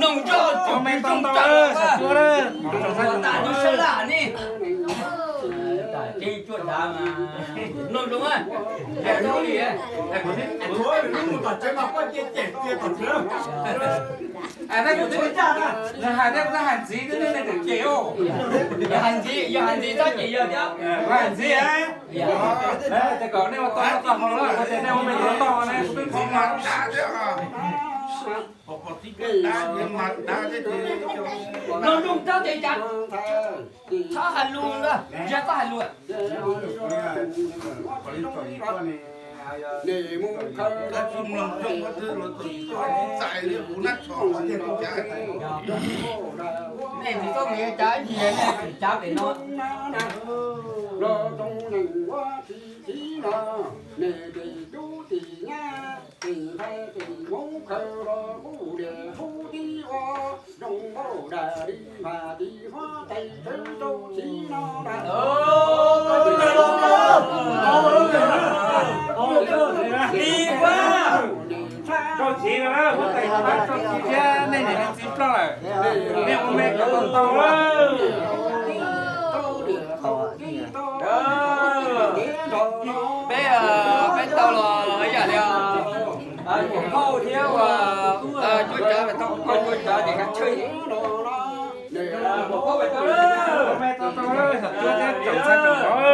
Noj zog, me tau ntau lawm, xav cuab lawm. Ua tas nws sab laj ne. Ces cuab dav mas noj zoo a. Nws hais thiab kuv hais ntxiv, nws hais ntxiv, yog hais ntxiv txhob ces yog thiab. Hais ntxiv, ces kom nej ua tau tau hau lawm, ces nej ua me tau tau ne, kuv twb ntxiv mas. Noj zoo txhob ces cas, txhob hais lus ntag, yog txhob hais lus. Nej tsis txhob mus yuav cav ib ntsis, nej tsis cav pem no. Los rau neeg ua tsis txiv no, nej tes cub tis nyab tis ntxhais tis hmoob khaws los kuj diam hub tib ua, zoo nkauj dam li mas tis huab tais txawv rau txiv no na. Tis huab rau txiv no na, huab tais rau txiv thiab nej niam nej txiv ploj lawm, nej ua me kom tau tau lawm. Peb, peb tau los ib yam li muam phauj thiab ua cuab tsav, koj cuab tsav ces kav tsij. Muam phauj tau lawm, me tau tau lawm, txhua txhua txhua txhua.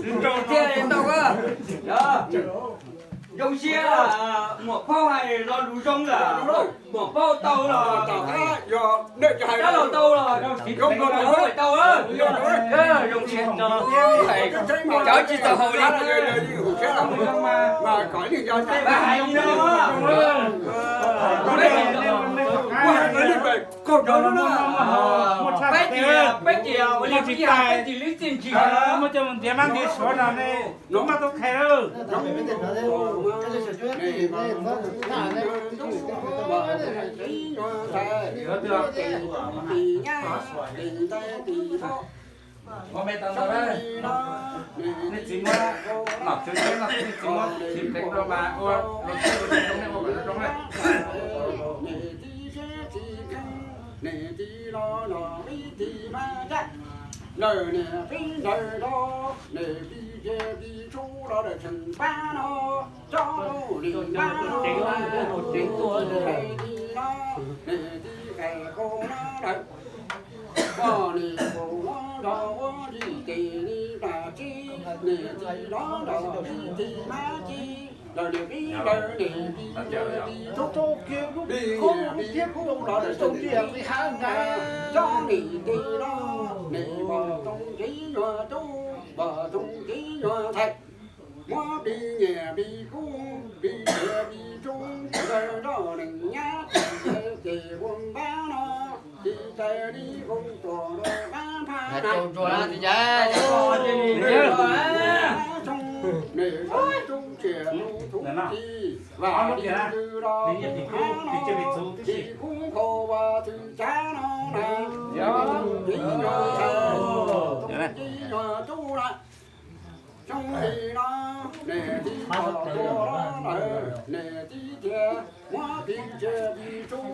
Txwv rau thiaj li tau. Zoo siab, muam phauj hais lo lus zoo lawm. Muam phauj tau los, tab los tau los, muam phauj tau. Zoo siab, cov tsis tau haus li. Peb hais li no, peb ces, peb ces ua li peb, peb ces lwm txij ntsis muab coj mus ntiav mab ntiav suav no ne, no maj tub qhe lawm. Ua me tau ntau lawm. Nej txiv muab nom tswv thiab no, nej txiv muab txiv pleev rau mas ua zoo zoo, nej ua kom zoo zoo na. Niam txiv los los ib txiv hmab caj, lawm niam txiv ntawd los niam txiv cia txiv tsuj los lawm tseem pab no, tsob tus niam pab no, niam txiv los niam txiv qais qau no lawm. Poj niam kaus los nrog ua yim ces li tas tsis, niam txiv los nrog ib txiv hmab ci, lawm niam txiv lawm niam txiv tsuj, tsuj kiag lub, lub thiab lub los lawm tseem tsis, tsob niam txiv los niam pog txoov txiv nyuag tub, pog txoov txiv nyuag ntxhais, muab plig nyiam plig kub, plig ciav plig tsuj, nrog neeg nyab tsis ces ua npab no, tsis tas li ua tuam rau qab npab na. Nws tsuj tsiam tus txhuv ci, vam li ntws los tus hmab no, tsis kub nkaus ua txwv tsav no na. Txiv nyuag ntxhais, txiv nyuag tub na. Zoo li no, niam txiv pom tuag los lawm, niam txiv thiaj muab plig ciav plig tsuj,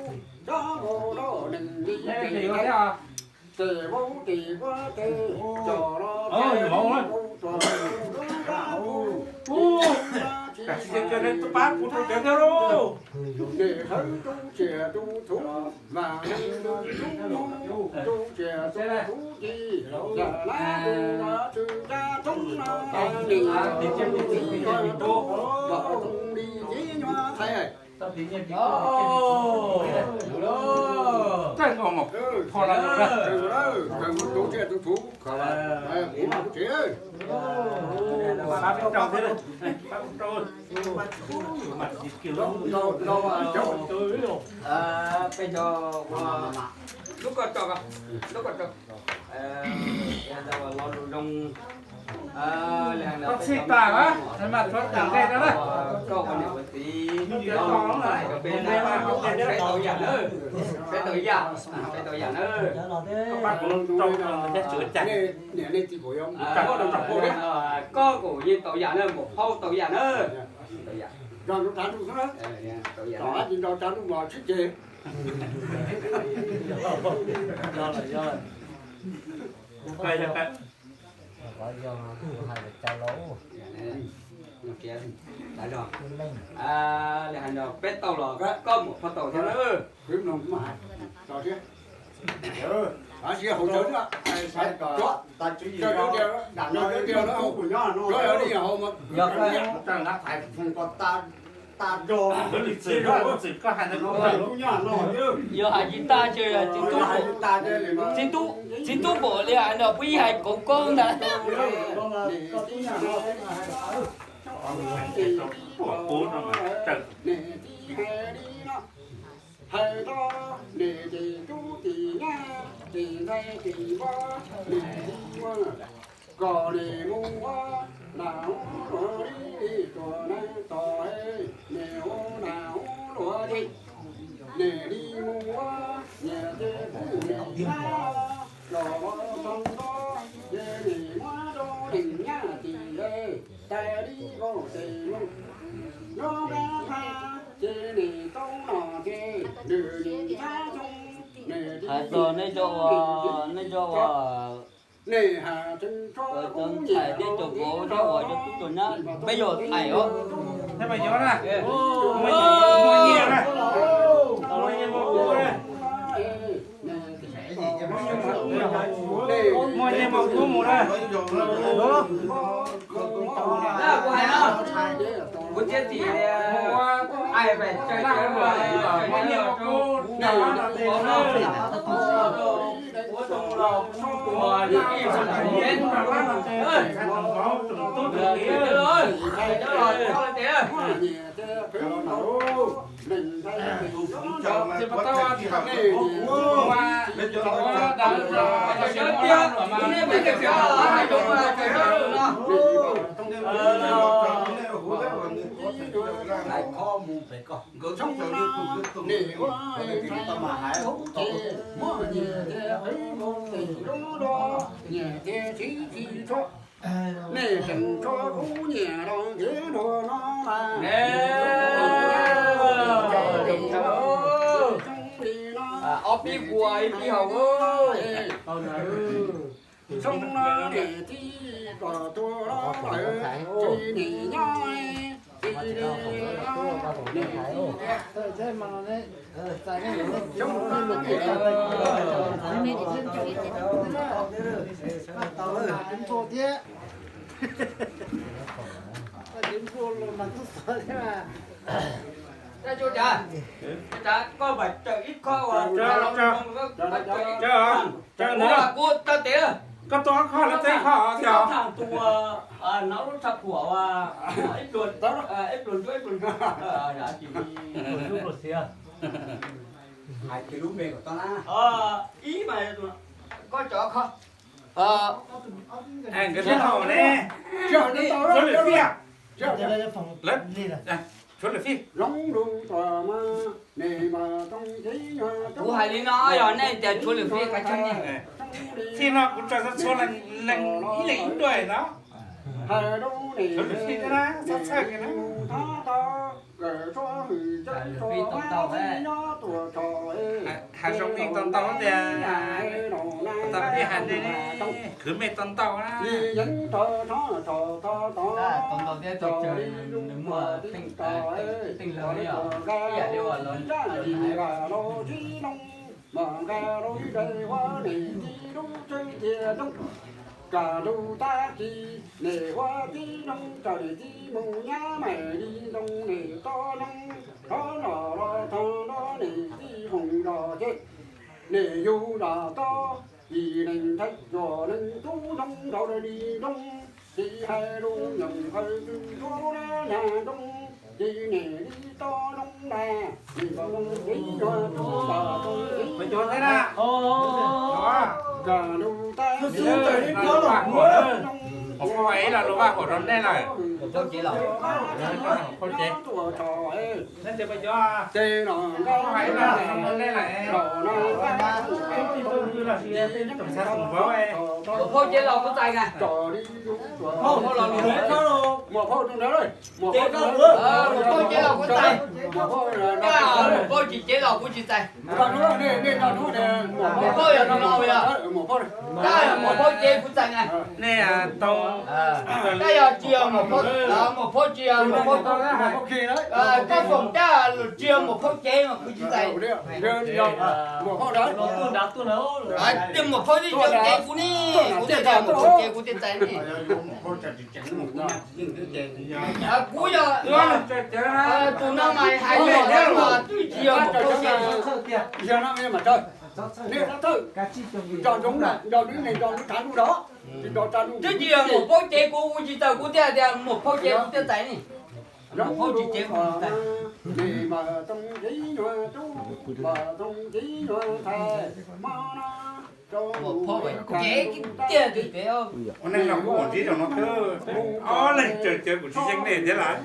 coj mus rau neeg li ces vau tes kuab tes, coj los ces vau tsuag lub qab hu, tsis tas li tus pab kuv rau cov thiab lauj. Niam txawv tsuj tsiam tus txhuv, vam li ntws los tus txhuv ci, yam lab tus los txwv tsav txoob no, niam txiv nyuag tub, pog txoov li txiv nyuag ntxhais. Peb cov ua lub ko tso, lub ko tso, lo lus zoo, Koj txhij tas mas, mas txhob cawm nqe rau na. Koj ua niam ua txiv, peb tau yam na, peb tau yam, peb tau yam na. Koj kuv yeej tau yam na, Npaum Phauj tau yam na. Peb tau los koj Npaum Phauj tau thiab na. Yog hais tsis tas ces txiv tub, txiv tub Npaum li hais no peb yeej hais kauv koob ntag. Hais tau, niam ces cub tim nyab, tim ntxhais tim npog, niam txiv muab, kom niam mus ua, nam ua luag li, tuam neeg tom, niam ua nam ua luag li, niam li mus ua, niam ces kuv niam nyab, los ua tau nto, ces niam muab rau niam nyab tim, tas li kaum tes mus, nyob nqab thaj, ces niam tau nom ces nws niam thab xyoo, niam li Hais txog nej cov uas, nej cov uas, nej has tseem tso cov ntxhais thiab cov vauv thiab uas cov tub cov nyab, peb yog thaim os. Thiab mas yog na, muaj nyiaj na, muaj nyiaj muaj kub na, muaj nyiaj muaj kub mus na. Kuv hais no, kuv thiaj tim, muaj nyiaj muaj kub, Nej tseem tshuav kuv nyiam los ntiav dua no mas. Ob pib ua ib pib haus. Txhob no niam tij kom tuag los lawm, tsis niam nyob, tsis niam nyob. Koj mam cawm ib qho uas, kuv tau tes. Koj tua ob qho los teb qho thiab. Tus no lub tshaj phuam, ib pluag nruab ib pluag nruab. Hais kiag lub npe kom tau na. Ib mas koj cov qho. Nkawd thiaj haum ne. Tshuav lwm fij, lawv, tshuav lwm fij. Kuv hais li no yog nej tias tshuav lwm fij kav tsij. Fij no kuv tso txhua leej, leej ib leeg ib nruab no. Tshuav lwm fij thiab na, txhob txhawj kiag na. Hav zoov yeej tau ntau tiag, tau peb hais nej khwv mej tau ntau na. Kam lug tag kis, nim ua tib zoo raws nim tib mus nyab, mam li zoo nim toj zoo, thov los los thov nrog nim tib hoom los ces, nim yug los toj, nim neeg nthaij zuag neeg tub zoo nraug li zoo, tsis hais lus nyoos qhawv txwm tub na nag zoo, tsis nim li toj zoo na, nim kom zoo tib nyuag tub kom zoo tib nyuag thiab na. Kam lug tag kis, nim ua tib zoo Ua ib lo lus Vaj Huam rau nej lawm. Phauj ces, ces no, Muam phauj ces los kuv txais na. Muam phauj los, muam phauj ces los kuv txais. Muam phauj ces los kuv tsis txais. Muam phauj yog no no yog. Muam phauj ces kuv txais na. Nej tau, tab yog tsis yog muam phauj, muam phauj tsis yog muam phauj, koj foom tab tsis yog muam phauj ces mas kuv tsis txais. Muam phauj twb cov ces kuv ne, kuv thiaj tias muam phauj ces kuv thiaj txais ne. Kuv yog tus no mas hais li ntawd mas twb tsis yog muam phauj ces. Twb tsis yog muam phauj ces kuv, kuv tsis txais, kuv thiaj tias muam phauj ces kuv thiaj txais ne. Muam phauj tsis ces kuv tsis txais. Muam phauj ces tiag tiag. Ua neej no kuv ua ntxiv rau no xwb, ob leeg cawv cawv kuv tsis yeej nej thiab lawm.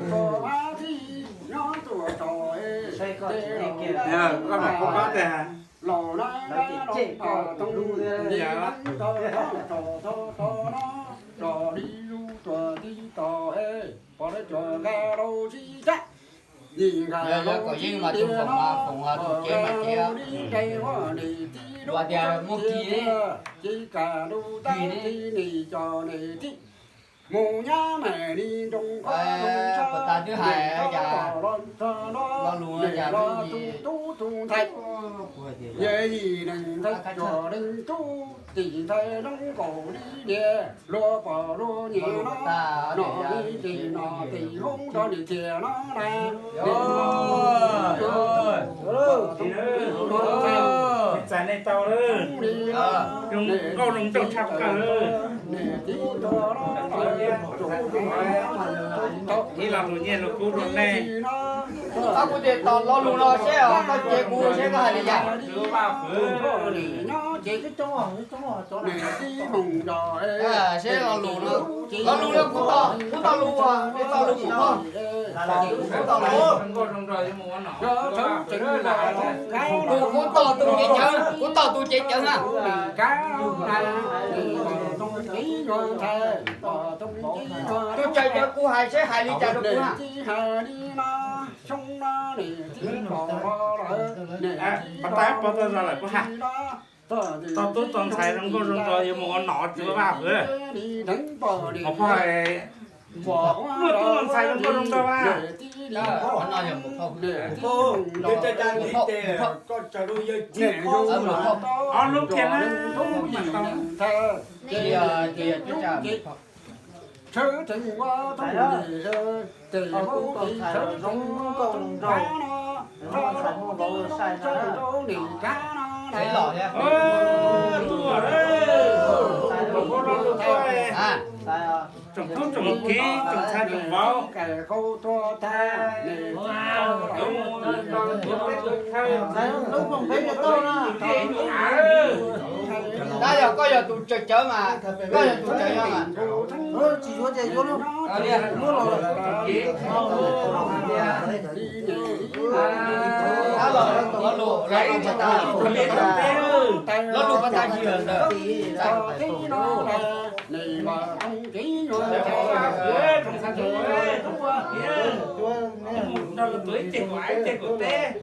Koj mam pom koj tiag. Yog kom yeej mas tus foom mas foom, tus cev mas cev. Ua tias muaj kis ne, kis ne. Puas tas twb hais cas lo lus cas. Txais nej tau lawm, zoo nkauj zoo nraug tshaj plaws lawm. Ib lo lus nyiaj lus kub rau nej. Koj kuv ces tos lo lus no seb os, koj ces kuv seb koj hais li cas. Seb lo lus no, lo lus no kuv tos, kuv tos lus, kuv tos lus muam phauj. Kuv tos lus, kuv tos tus cev cawv, kuv tos tus cev cawv na. Tus tseem cawv kuv hais seb hais li cas rau kuv na. Pov tais pov tau zog lawm kuv hais. Tau tub tau ntxhais zoo nkauj zoo nraug yuav mus ua nom tsis ua vaj hwv. Muam phauj, muaj tub muaj ntxhais zoo nkauj zoo nraug mas. Ob lub kiag na. Tsoom tub tsoom kiv, tsoom ntxhais tsoom vauv. Tab yog koj yog tus tsawg cawv mas, koj yog tus tsawg cawv mas. Lo lus pov tag tsis yog ntawd.